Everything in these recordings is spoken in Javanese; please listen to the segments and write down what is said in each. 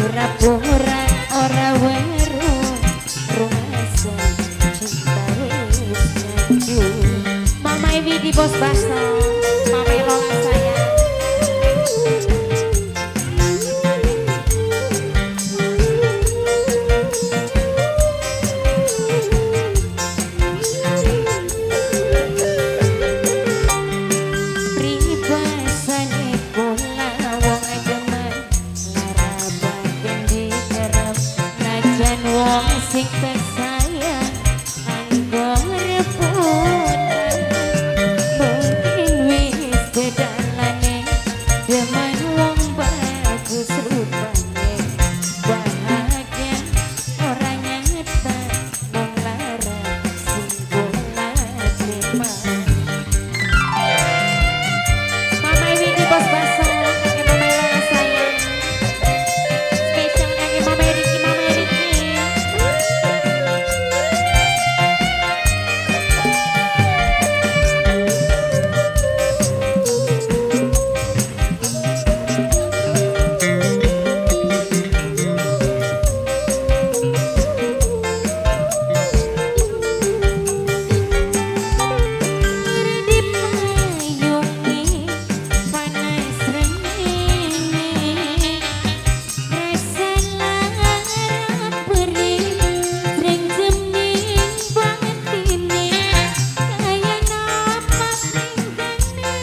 Pura-pura ora weruh rumasa cinta wis nyandu. Mama Ewi di Bos Baso, Mama Lola sayang. Pribasane kula wong demen lara batin dikerep najan wong sing tersayang anggo rebutan. Mungkin wis dedalane demen wong bagus rupane, bahagia ora nyata mung lara sing kula terima. Mama Ewi di Bos Baso, kakek Mama Lola sayang. Spesial kakek Mama Riki, Mama Riki. Dipayungi panas rengenge, rasa lara perih renjening batine, kaya napak ringgane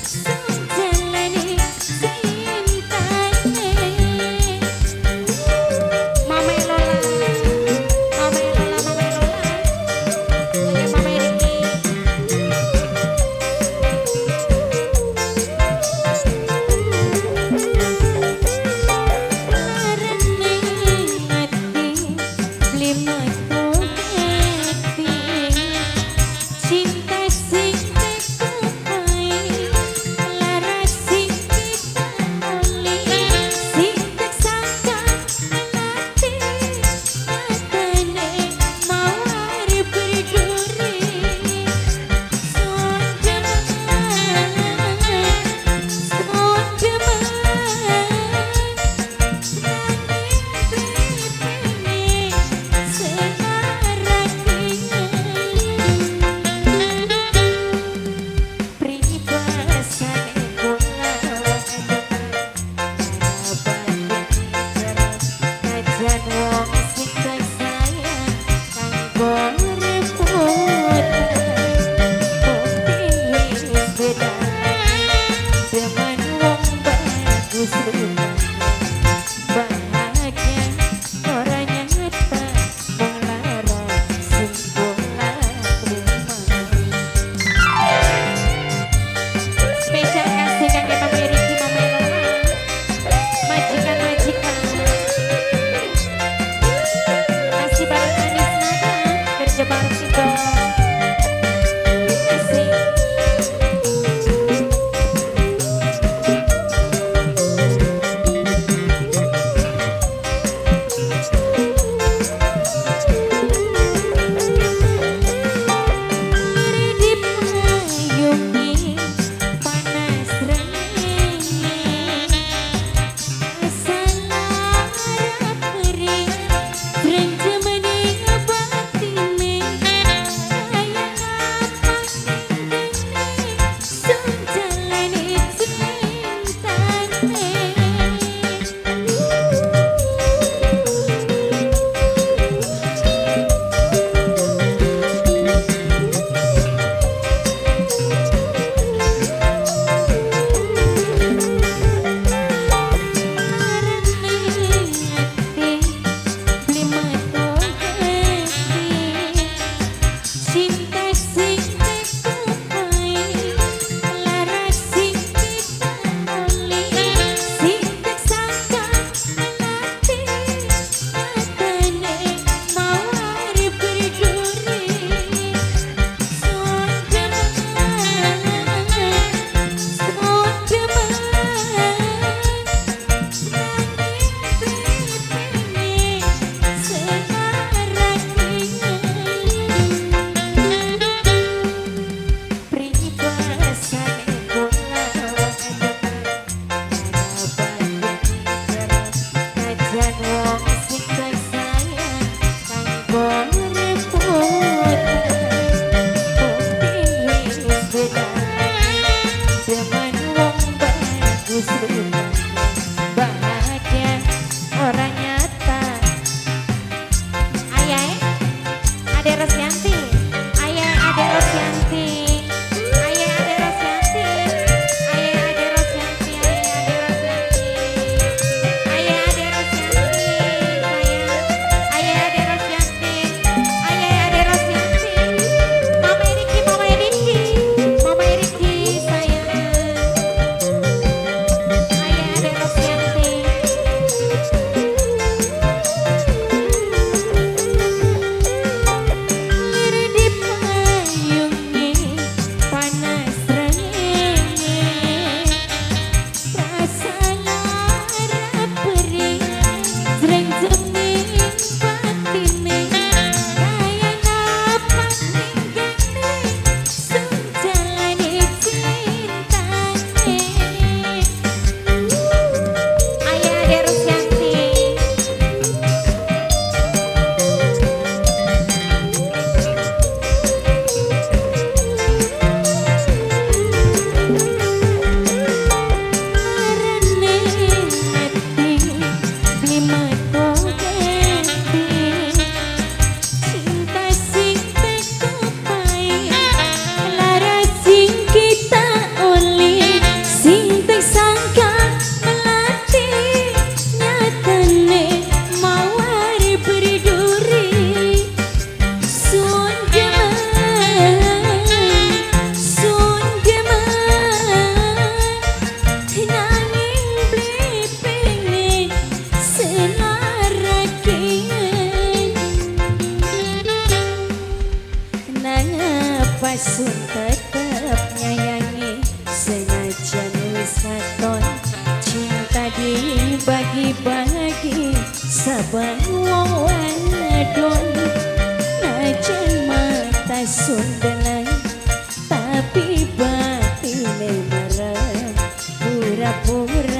sejalane cintane. Mama Lola, Mama Lola, Mama Lola, kakek Mama Riki. Larane ati beli metu hati, cinta sing tekapai lara sing pitoli, sing tersangka latih nyatane mawar berduri. Sondeman, sondeman, bahagia ora nyata mung lara sing kula terima. Spesial kasih kakek Mama Riki, Mama Lola, majikan-majikan. Pura-pura.